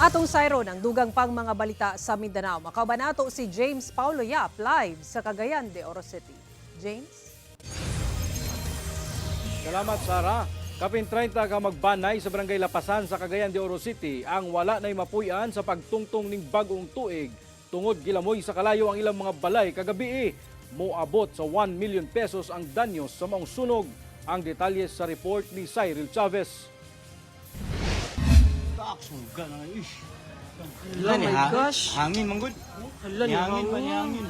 Atong sayron ang dugang pang mga balita sa Mindanao. Makauban nato si James Paulo Yap live sa Cagayan de Oro City. James? Salamat, Sara. Kapin 30 ka magbanay sa Barangay Lapasan sa Cagayan de Oro City ang wala na'y mapuy-an sa pagtungtong ning bagong tuig tungod gilamoy sa kalayo ang ilang mga balay kagabi. Moabot sa 1 million pesos ang danyos sa maong sunog. Ang detalye sa report ni Cyril Chavez. Oh my gosh. Hangin man gud. Hala, ni Nihangin pa, hangin. nihangin.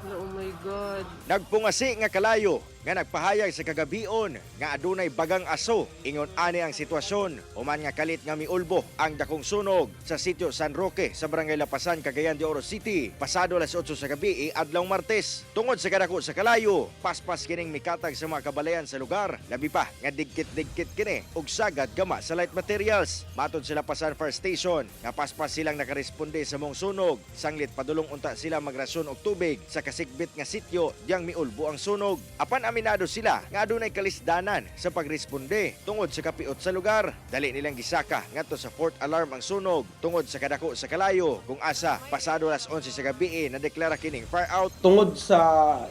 Hala, oh my God. Nagpungasi nga kalayo nga nagpahayag sa kagabion nga adunay bagang aso. Ingon ani ang sitwasyon human nga kalit nga miulbo ang dakong sunog sa sitio San Roque sa Barangay Lapasan, Cagayan de Oro City, pasado alas 8 sa gabi adlaw Martes. Tungod sa kadako sa kalayo, paspas kining mikatag sa mga kabalayan sa lugar, labi pa nga digkit-digkit kini og sagad gama sa light materials. Matod sa Lapasan Fire Station nga paspas silang nakaresponde sa maong sunog, sanglit padulong unta sila magrasyon og tubig sa kasikbit nga sityo diyang miulbo ang sunog. Apan aminado sila nga adunay kalisdanan sa pagresponde tungod sa kapiot sa lugar. Dali nilang gisaka ngadto sa fourth alarm ang sunog tungod sa kadako sa kalayo, kung asa pasado alas 11 sa gabi na deklara kining fire out. Tungod sa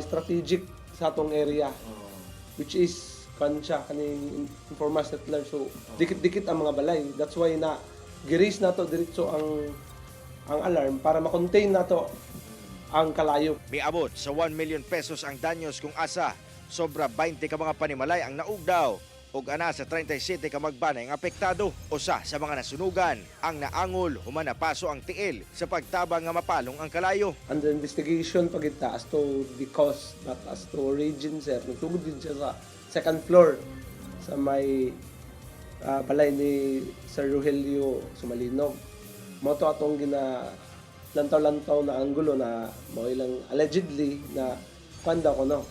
strategic sa atong area, which is kan siya kaning informal settler, so dikit-dikit ang mga balay. That's why na gi-raise nato diretso ang alarm para ma-contain nato ang kalayo. Miabot sa 1 million pesos ang danyos, kung asa sobra 20 ka mga panimalay ang naugdaw ug ana sa 37 ka magbanay ang apektado. Usa sa mga nasunugan ang naangol human napaso ang tiil sa pagtabang nga mapalong ang kalayo. Under investigation pa kita as to the cause, but as to origin, sir, nagsugod din siya sa second floor sa may balay ni Sir Rogelio Sumalinog. Mao to atong gina lantaw-lantaw na anggulo na mao ilang allegedly na kuan daw kuno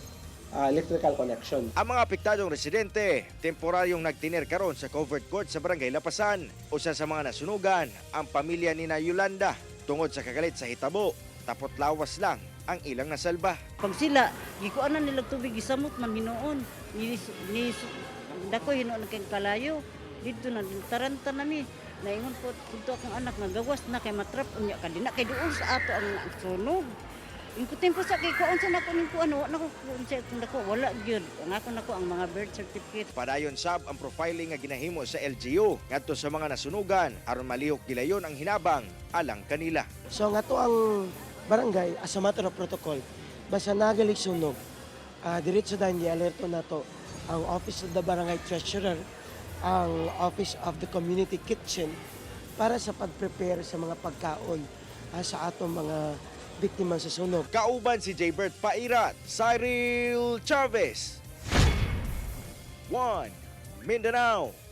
electrical connection. Ang mga apektadong residente, temporaryong nagtiner karon sa covered court sa Barangay Lapasan. Usa sa mga nasunugan, ang pamilya ni na Yolanda. Tungod sa kagalit sa hitabo, tapot lawas lang ang ilang nasalba. Pag sila, gikuan na nila tubig, gisamot man hinuon. Ni dako hinuon kay kalayo. Dito na taranta nami. Naingon ko dito akong anak nga gawas na kay matrap unya ka dina kay duol sa ato ang sunog. Ingkutin po sa kay kuan sa nako ning kuan, wa nako kuan sa akong dako, wala gyud. Ang ako nako ang mga birth certificate. Padayon sab ang profiling nga ginahimo sa LGU ngadto sa mga nasunugan aron malihok gilayon ang hinabang alang kanila. So nga to ang barangay, as a matter of protocol, basta nagalig sunog, diretso dahil alerto na to ang Office of the Barangay Treasurer, ang Office of the Community Kitchen para sa pag-prepare sa mga pagkaon sa atong mga biktima sa sunog. Kauban si Jaybert Pairat, Cyril Chavez. 1 Mindanao.